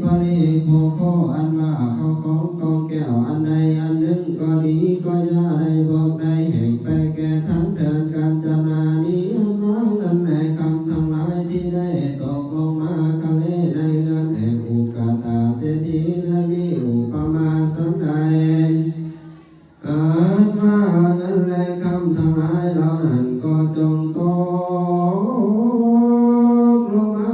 ປະລິໂພໂຄ ອັນວ່າເຂົ້າຂອງກອງແກ້ວອັນໃດອັນໜຶ່ງກໍດີ ກໍຢ່າໄດ້ບອກໄດ້ແຫ່ງໄປແກ່ທ່ານເທີນ ການຈະນານີ້ ອັນວ່າເງິນແລະຄຳທັງຫຼາຍທີ່ໄດ້ຕົກລົງມາຄະເລໃນເຮືອນແຫ່ງອຸກະຕາເສດຖີ ແລະມີອຸປະມາສັນໃດ ອັນວ່າເງິນແລະຄຳທັງຫຼາຍເຫຼົ່ານັ້ນກໍຈົ່ງຕົກລົງມາ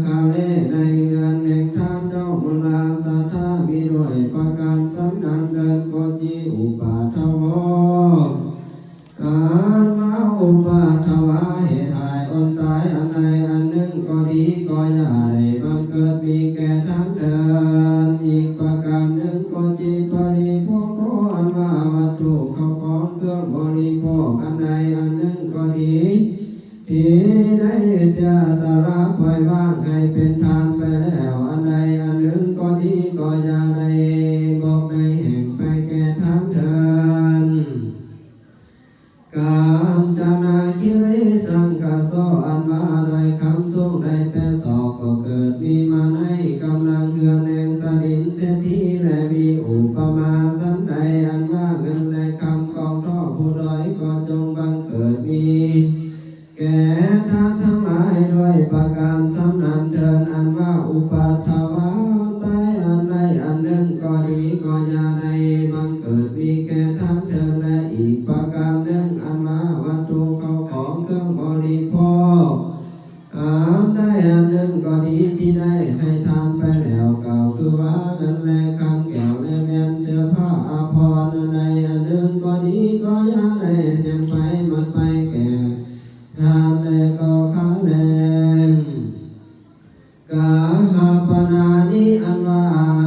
ຄະເລໃນເຮືອນແຫ່ງທ່ານເຈົ້າບຸນລາຊາທາ ມີດ້ວຍປະການສັນນັ້ນເທີນ ໂກຈີອຸປາທະໂວ ອັນວ່າອຸປາທະວະ ເຫດໃຫ້ອົນຕາຍອັນໃດອັນໜຶ່ງກໍດີ ກໍຢ່າໄດ້ບັງເກີດມີແກ່ທ່ານເທີນ ອີກປະການໜຶ່ງ ໂກຈີປະລິໂພໂຄ ອັນວ່າວັດຖຸເຂົ້າຂອງເຄື່ອງບໍລິໂພກອັນໃດອັນໜຶ່ງກໍດີ ທີ່ໄດ້ເສຍສະຫຼະປ່ອຍວາງໃຫ້ເປັນທານໄປແລ້ວ ອັນໃດອັນໜຶ່ງກໍດີ ກໍຢ່າໄດ້ບອກໄດ້ແຫ່ງໄປແກ່ທ່ານເທີນ ການຈະນາຄິລິສັງກະໂສ ອັນວ່າດ້ວຍຄຳສູງໄດ້ແປດສອກ ກໍເກີດມີມາໃນກຳລັງເຮືອນແຫ່ງສະດິນເສດຖີ ແລະມີອຸປະມາສັນໃດ ອັນວ່າເງິນແລະຄຳກອງທໍ່ຜູ້ດອຍ ກໍຈົ່ງບັງເກີດມີແກ່ທ່ານທັງຫຼາຍດ້ວຍປະການສັນນັ້ນເທີນ ອັນວ່າອຸປາທະວະຕາຍອັນໃດອັນໜຶ່ງກໍດີ ກໍຢ່າໄດ້ບັງເກີດມີແກ່ທ່ານເທີນ ແລະອີກປະການໜຶ່ງ ອັນວ່າວັດຖຸເຂົ້າຂອງເຄື່ອງບໍລິໂພກ ອັນໃດອັນໜຶ່ງກໍດີ ທີ່ໄດ້ໃຫ້ທານໄປແລ້ວ ກ່າວຄືວ່າເງິນແລະຄຳ ແກ້ວແລະແຫວນ ເສື້ອຜ້າອາພອນ ອັນໃດອັນໜຶ່ງກໍດີ ກໍຢ່າໄດ້ສ່ຽງໄປໝົດໄປແກ່ທ່ານ ແລະກໍຂ້າແລ ກາຫາປະນານິ ອັນວ່າ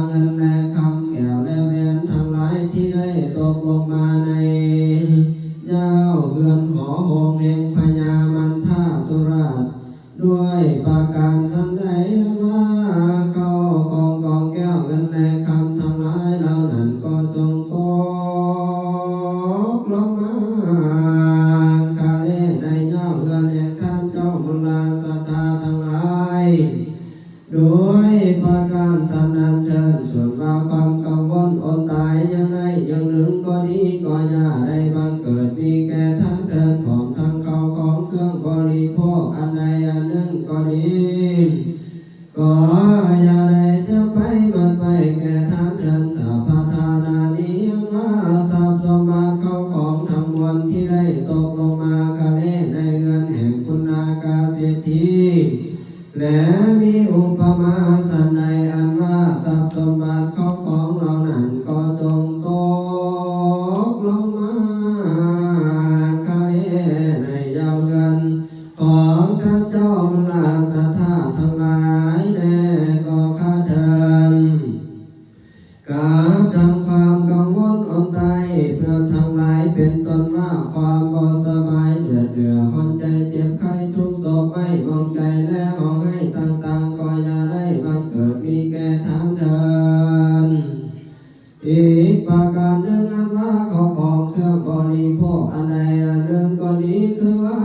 ເງິນແລະຄຳ ແກ້ວແລະແຫວນທັງຫຼາຍ ທີ່ໄດ້ຕົກລົງມາໃນຍາວເຮືອນຫໍໂຮງແຫ່ງພະຍາມັນທາຕຸລາດ ດ້ວຍປະການສັນໃດ ອັນວ່າເຂົ້າຂອງກອງແກ້ວເງິນແລະຄຳທັງຫຼາຍເຫຼົ່ານັ້ນ ກໍຈົ່ງຕົກລົງມາຄະເລໃນຍາວເຮືອນແຫ່ງທ່ານເຈົ້າບຸນລາຊາທາທັງຫຼາຍ ໂດຍປະການສັນນັ້ນເທີນ ສ່ວນວ່າຄວາມກັງວົນອົນຕາຍຢ່າງໃດຢ່າງໜຶ່ງກໍດີ ກໍຢ່າໄດ້ບັງເກີດມີແກ່ທ່ານເທີນ ພ້ອມທັງເຂົ້າຂອງເຄື່ອງບໍລິໂພກອັນໃດອັນໜຶ່ງກໍດີ ກໍຢ່າໄດ້ເສຍໄປໝົດໄປແກ່ທ່ານເທີນ ສາພະທານານິ ອັນວ່າຊັບສົມບັດເຂົ້າຂອງທັງມວນທີ່ໄດ້ຕົກລົງມາຄະເລໃນເຮືອນແຫ່ງຄຸນນາກາເສດຖີ ແລະມີອຸປະມາສັນໃດ ອັນວ່າຊັບສົມບັດເຂົ້າຂອງເຫຼົ່ານັ້ນ ກໍຈົ່ງຕົກລົງມາຄະເລໃນຍາວເຮືອນຂອງທ່ານເຈົ້າລາຊາທາທັງຫຼາຍແດ່ກໍຂ້າເທີນ ກະທັງຄວາມກັງວົນອົນຕາຍເພື່ອທັງຫຼາຍ ເປັນຕົ້ນວ່າຄວາມບໍ່ສະບາຍ ເດືອດເໜື່ອຮ້ອນໃຈ ເຈັບໄຂ້ທຸກໂສກໄມ້ໝອງໃຈ ແລະຮ້ອງໄຫ້ຕ່າງໆ ກໍຢ່າໄດ້ບັງເກີດມີແກ່ທ່ານເທີນ. ອີກປະການໜຶ່ງ ອັນວ່າເຂົ້າຂອງເຄື່ອງບໍລິໂພກອັນໃດອັນໜຶ່ງກໍດີ ຄືວ່າ